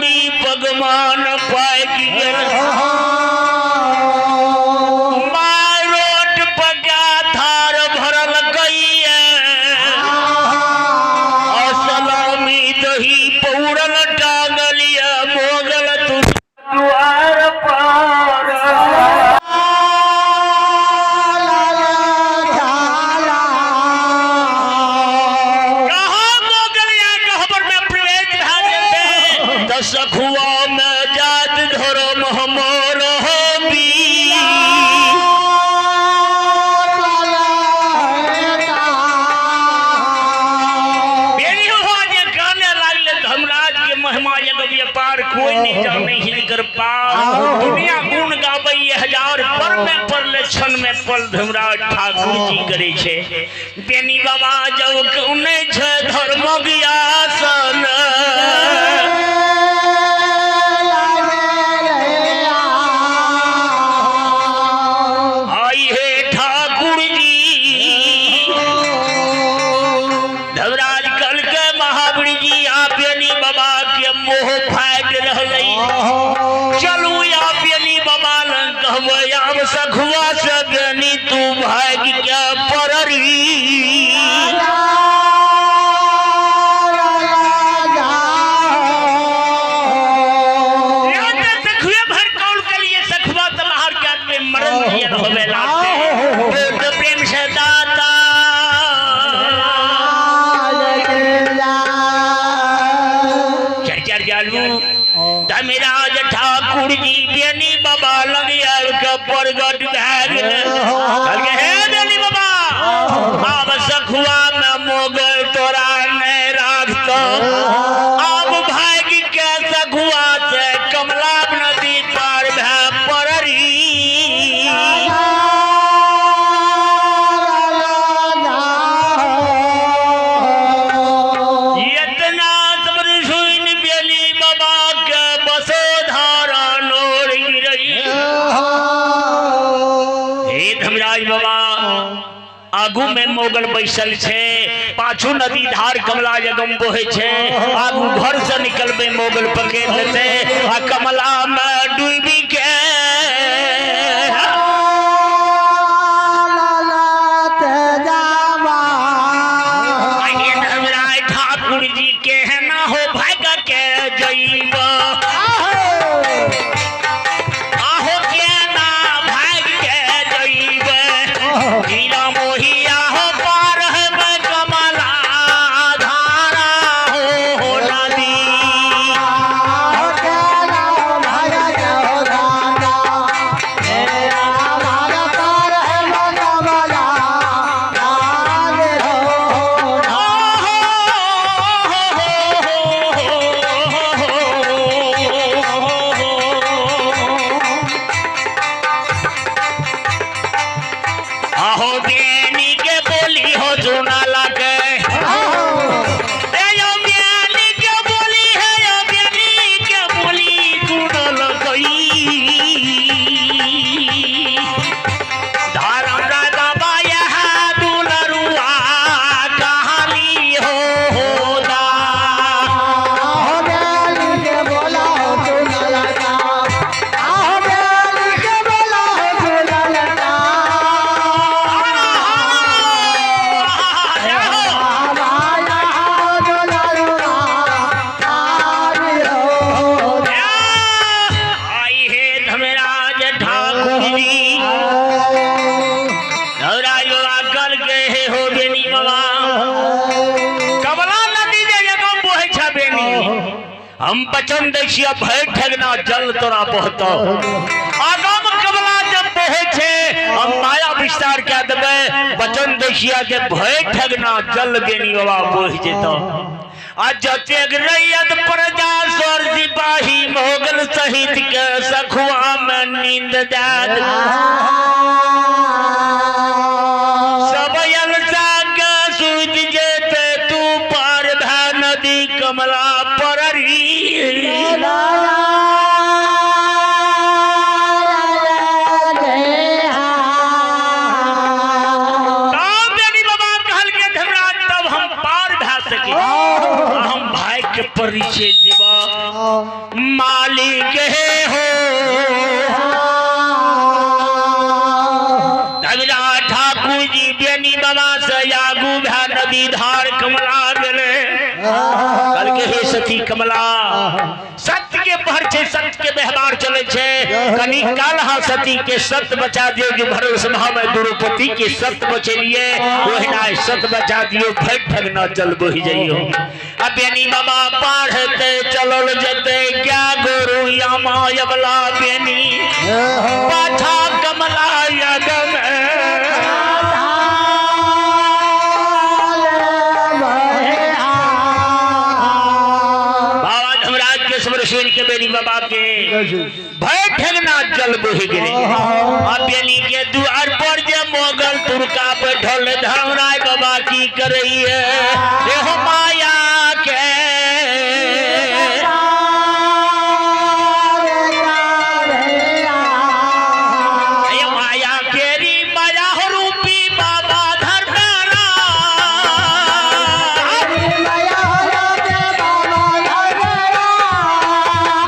पूरी पगमान पाकि गेल। माय रोट पका थार भरल कइए, असलामी दही पौरल टांगलिया मोगल तू द्वार पर। कहाँ मोगल या गहबर में प्रवेश भए जेतै तऽ सखुआ में जात धर्म हमर होबी। बेनी हो जे काने लागले धर्मराज के महिमा यज्ञ व्यापार कोई नहीं जाने हिनकर पार। दुनिया गुण गाबै हजार पर में पड़ले क्षण में पल धर्मराज ठाकुर जी करे छे। बेनी बाबा जब कोने छे धर्म आसन आई हे ठाकुर जी। धर्मराज कल के महावीर जी आ बेनी बाबा के मोह फाटि रहलै। चलू आ बेनी बाबा लग कहबै आब सखुआ से बेनी तू भागि के पड़री। सखुए भर कौल के लिए सखुआ तो बाहर के आदमी मरण जियन होवे लागते। तो प्रेम से दाता चर चर जालू धर्मराज ठाकुर जी बेनी बाबा लग आबि के प्रगट भए गेलै। कहलकै हे बेनी बाबा आब सखुआ में मोगल तोरा नहीं राखतौ, आब भागि के सखुआ से कमला नदी पार भए पड़री। इतना सब सुनि बेनी बाबा के बसोधारा नोर गिरई। हे धर्मराज बाबा आगू में मोगल बैसल छे, पाछू नदी धार कमला जगम बहे छे, आगू घर से निकलबे मोगल पकड़ लेते आ कमला में डूबी के धर्मराज ठाकुर जी के है ना हो भाग के जइब, आहो के ना भाग के जइब, हीरा मोही आहो पार है कमला धारा हो नदी। आहो बेनी के बोली हो सुना लगे, ए यो बेनी के बोली है, यो बेनी के बोली सुना लगई। धर्म बाबा यह दुलरुआ कहानी हो दा। आई हे धर्मराज ठाकुर जी धर्मराज बाबा कल के हे हो बेनी बाबा कमला नदी जे जगम बहै छ बेनी, हम वचन दै छियै भरि ठगना जल तोरा बहतौ। आगम कमला जब बहै छै हम माया विस्तार कए देबै, वचन दै छियै जे भरि ठगना जल बेनी बाबा बहि जेतौ। आ जतेक रैयत प्रजा सर सिपाही मोगल सहित के सखुआ में नींद जात, सब अलसा के सुति जेते तू पार भए नदी कमला पड़री। तब बेनी बाबा कहलकै धर्मराज तब हम पार भए सकी, हम भाई के परिचय देबा। मालिक हे हो धर्मराज ठाकुर जी बेनी बाबा से आगू भए नदी धार कमला गेलै। कहलकै हे सखी कमला, सत्य के पहर छै, सत्य के व्यवहार चले छै, कनी काल हा सती के सत्य बचा दियो जो भरल सभा में द्रौपदी के सत्य बचेलिए ओहिना सत्य बचा दियो, भरि ठगना जल बहि जइयो। अब बेनी बाबा पार हेतै चलल जेतै क्या गुरु यामा यबला बेनी पाछा कमला यगम बाबा धर्मराज के सुन के बेनी बाबा के भय ठगना जल बहि गेलै। अब बेनी के दुआर पर जे मोगल तुर्का बैठल धर्मराज बाबा की करैये एहो माया के माया केरी माया रूपी बाबा धर्मराज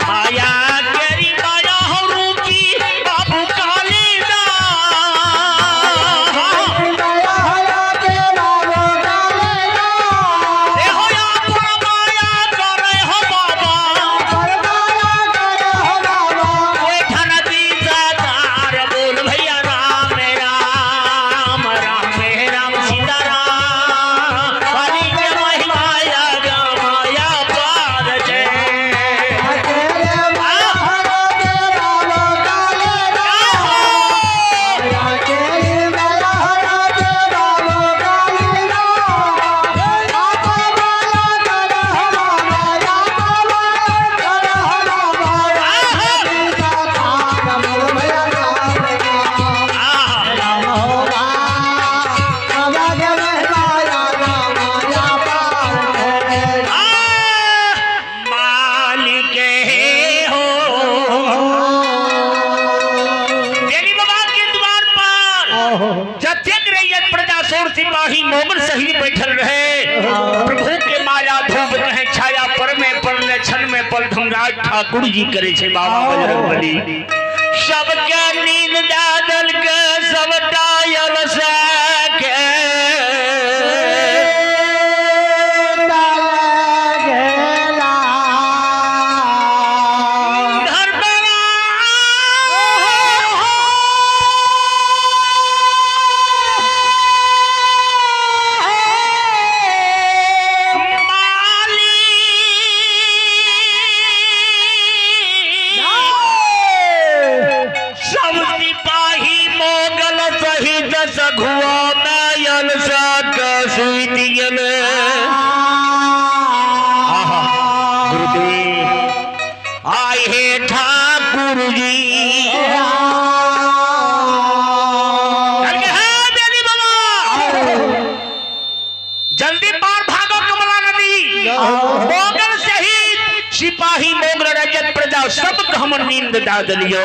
माया केरी माया रूपी बाबू कालिदास एहो अपन माया करे हो बाबा ओठन दीदार बोल भैया राम राम राम राम सीता राम हरि के महिमा माया पार जय। मालिक हे हो देवी बाबा के द्वार पर जतेक रैयत प्रजा सोर सिपाही मोगल सहित बैठल रहे, प्रभु के माया धूप कहे छाया पर में पड़ने क्षण में पल धर्मराज ठाकुर जी करे छे बाबा बजरंगबली। सबके नींद दादल के सबटा अलसा के सब सिपाही मोगल सहित सघुआ मायल सुति गेलै। आहा गुरुदेव आए हे ठाकुर जी हे बेनी बाबा जल्दी पार भागो कमला नदी। मोगल सहित सिपाही मोगल रजत प्रजा सब हम नींद दा दिलियो।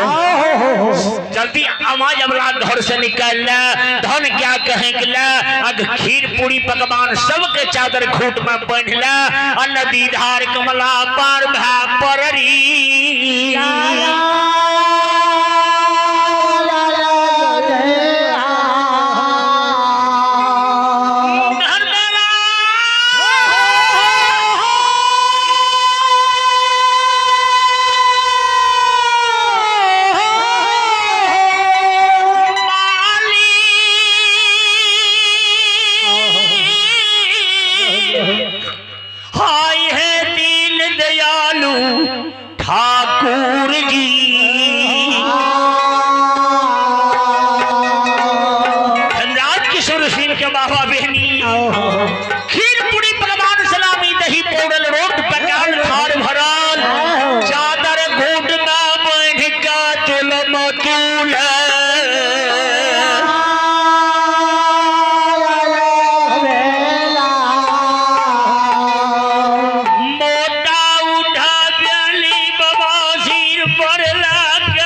जल्दी आवाज अमला घर से निकल ले, धन क्या कहे के ले, अग खीर पूरी पकवान सबके चादर खूट में बांध ले, आ नदी धार कमला पार भा पररी। हाय है दीन दयालु ठाकुर जी धनराज किशोर सिंह के बाबा बहनी खीर पूरी पकवान सलामी दही पौड़ल रोट पकाल थार भरल चादर घूट में बांध का तुलम तूल मोटा उठा प्याली बाबा सिर पर लाग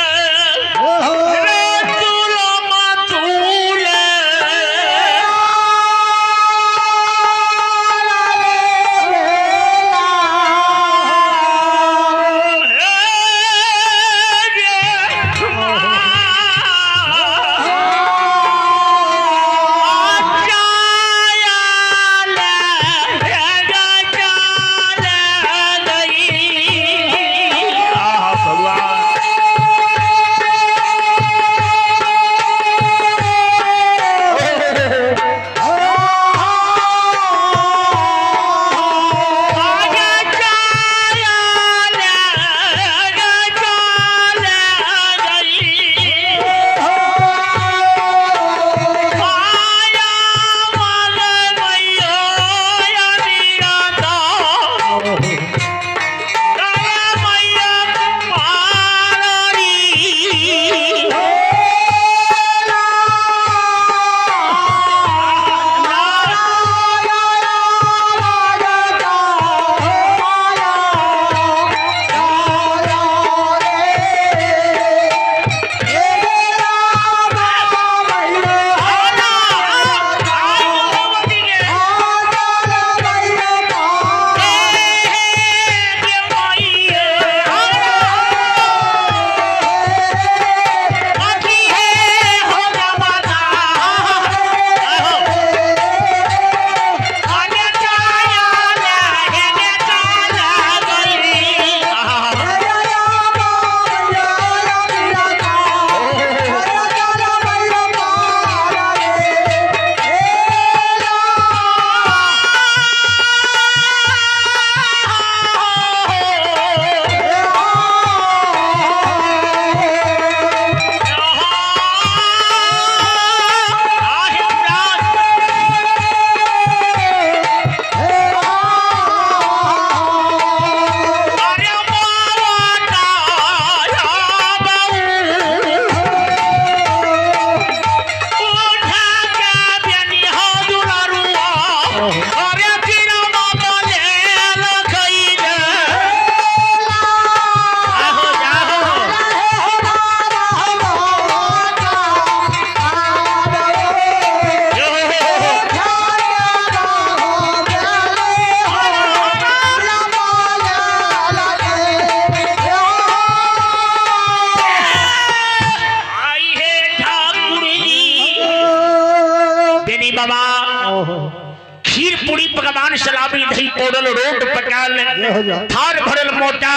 थार भरल मोटा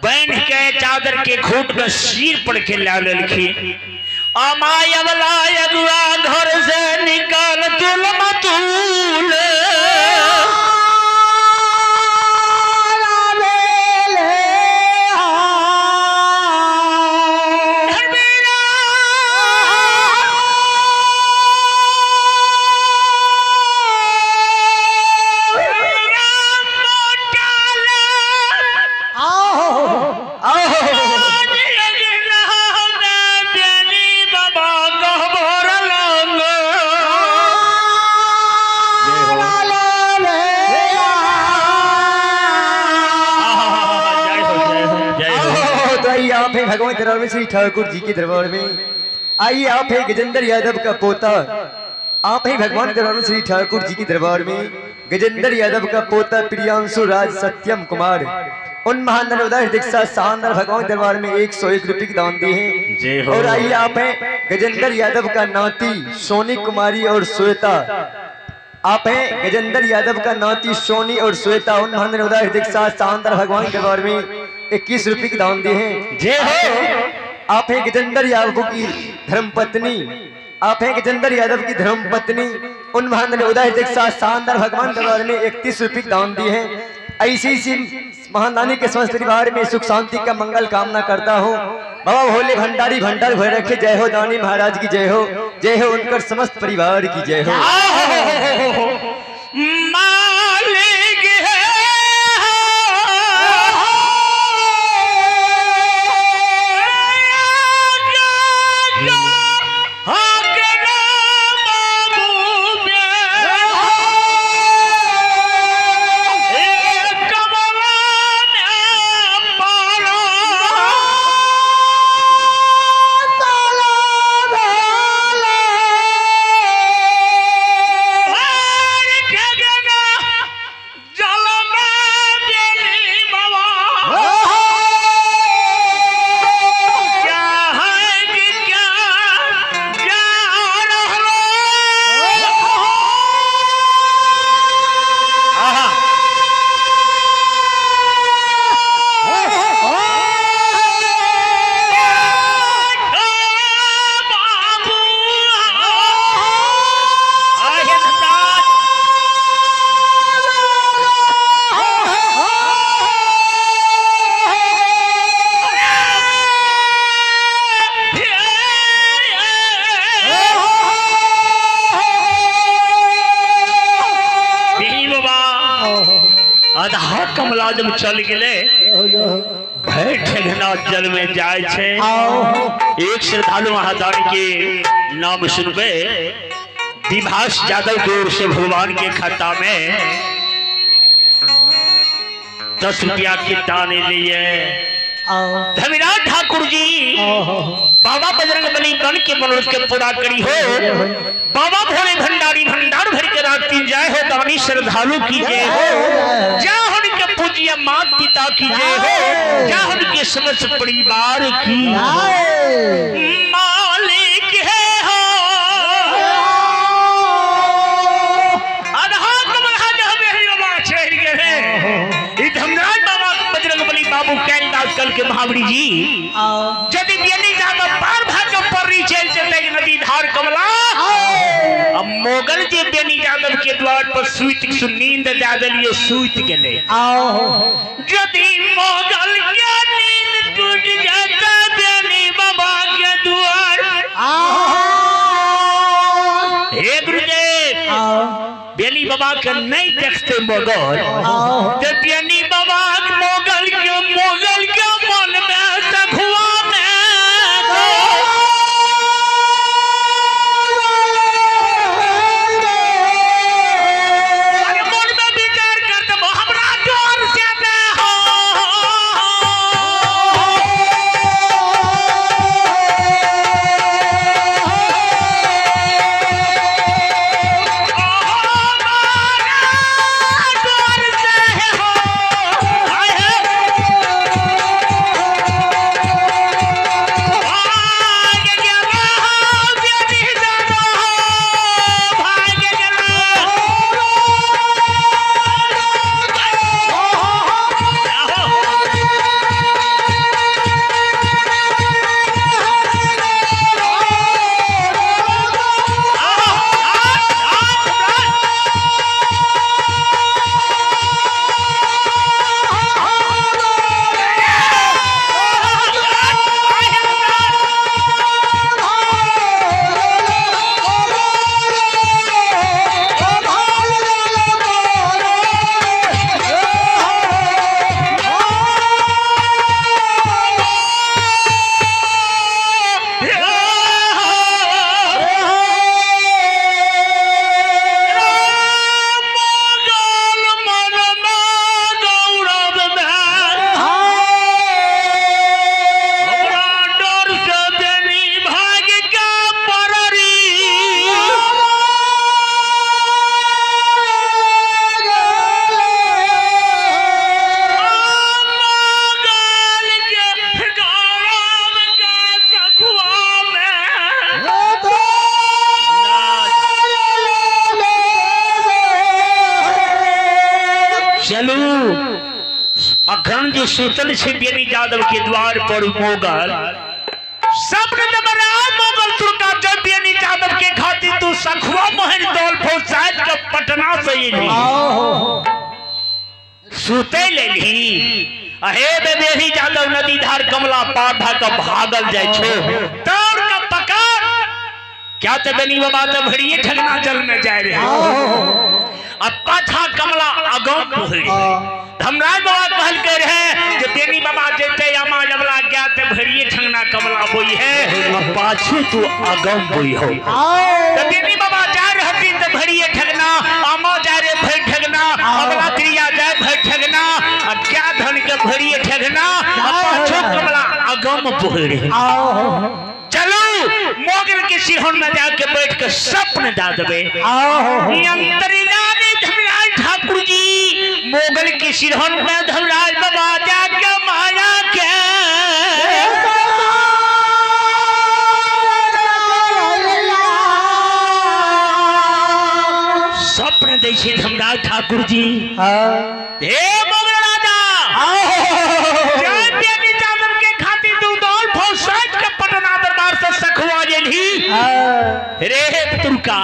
बांध के चादर के खूट में सिर पर के ला लेलखिन। अमायवला अगुआ घर से निकल तुल मतूल आप है भगवान दरबार में श्री ठाकुर जी के दरबार में। आइए आप है गजेंद्र यादव का पोता, आप है भगवान दरबार में श्री ठाकुर जी के दरबार में गजेंद्र यादव का पोता प्रियांशु राज सत्यम कुमार, उन महान नर्मदा दीक्षा शानदार भगवान दरबार में 101 रुपये की दान दिए हैं। और आइए आप हैं गजेंद्र यादव का नाती सोनी कुमारी और श्वेता, आप हैं गजेंद्र यादव का नाती सोनी और श्वेता, उन महान नर्मदा दीक्षा शानदार भगवान दरबार में 21 रुपये की दान दिए हैं। जय हो। आप हैं गजेंद्र यादव की धर्मपत्नी, आप हैं गजेंद्र यादव की धर्मपत्नी, उन महान नर्मदा दीक्षा शानदार भगवान दरबार में 31 रुपये की दान दिए हैं। ऐसी इसी महानदानी के समस्त परिवार में सुख शांति का मंगल कामना करता हूँ। बाबा भोले भंडारी भंडार भरे रखे। जय हो दानी महाराज की जय हो, जय हो उनकर समस्त परिवार की जय हो। मालिक है आधा कमला जब चल गए भय ठेघना जल में जाए छे। एक श्रद्धालु महादानी के नाम सुनबे विभास यादव दूर से भगवान के खाता में 10 रुपया के दाने लिए। धर्मराज ठाकुर जी बाबा बजरंग बली बन के मनोरथ के पूरा करी हो। बाबा भोले भंडारी भंडार भर के रात जय हो दानी श्रद्धालु की जय हो। जय उनके पूज्य माता पिता की जय हो, जय उनके समस्त परिवार की। मालिक है हो आधा कमला जब बाबा चढ़ गए धर्मराज बाबा बजरंग बली बाबू कैलदास कल के महावीर जी यदि बेनी जादव पार भाग परी चल चले नदी धार कमला। अब मोगल जे बेनी यादव के द्वार पर सुइत नींद जा दिलिए सुइत गेले। यदि मोगल के नींद टूट जाता बेनी बाबा के द्वार। हे गुरुदेव बेनी बाबा के नहीं देखते मोगल तो बेनी बाबा मोगल के मन में सखुआ में मन में विचार करते हमरा डर से न हो। डर से हो। जे सुतल छै बेनी यादव के द्वार पर मोगल सब ने दबरा मोगल तुरका जब बेनी यादव के खातिर तू सखुआ मोहन दौल फौज साइड के पटना से एली सुते लेली अहे बेबेही यादव नदी धार कमला पार भा के भागल जाय छो दौड़ के पकड़ क्या ते बेनी बाबा ते भरिए ठगना जल में जाय रहे आ पाछा कमला अगम पोहरी धमराज बाबा कहल के रहे जे बेनी बाबा जेते अमा जबला गया ते भरिए ठगना कमला बोई है आ पाछू तू अगम बोई हो। ते बेनी बाबा जा रहती ते भरिए ठगना अमा जा रे भर ठगना अबला त्रिया जाय भर ठगना आ क्या धन के भरिए ठगना आ पाछू कमला अगम पोहरी। चलो मोगल के सिरहन में जाके बैठ के सपन दा देबे। अंतर्यामी धर्मराज ठाकुर जी मोगल के सिरहन में धर्मराज बाबा जाके माया के सपन दै छै धर्मराज ठाकुर जी। हे मोगल राजा जय बेनी यादव के खातिर तू दौल फौज साज के पटना दरबार से सखुआ जेलही रे तुरका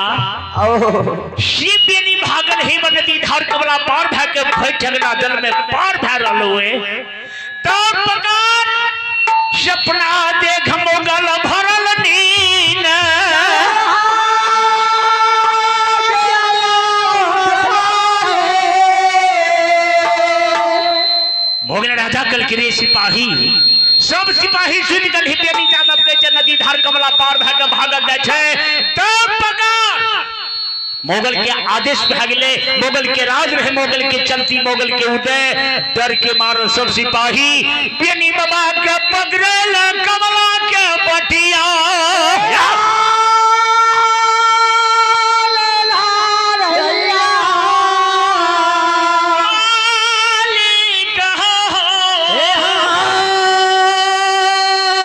शिव बेनी भागल हे नदी धार कमला पार भा के भई ठगना जल में पार भा रहलो है तब प्रकार सपना देख मोगल भरल नीन मोगल राजा कल के रे सिपाही सब सिपाही सुन गल बेनी यादव के जे नदी धार कमला पार भा के भागल जाय छै तब पकड़ मोगल के आदेश भा गेले मोगल के राज रहे मोगल के चलती मोगल के उदय डर के मारल सब सिपाही बेनी बाबा के पकड़ल कमला के बटिया।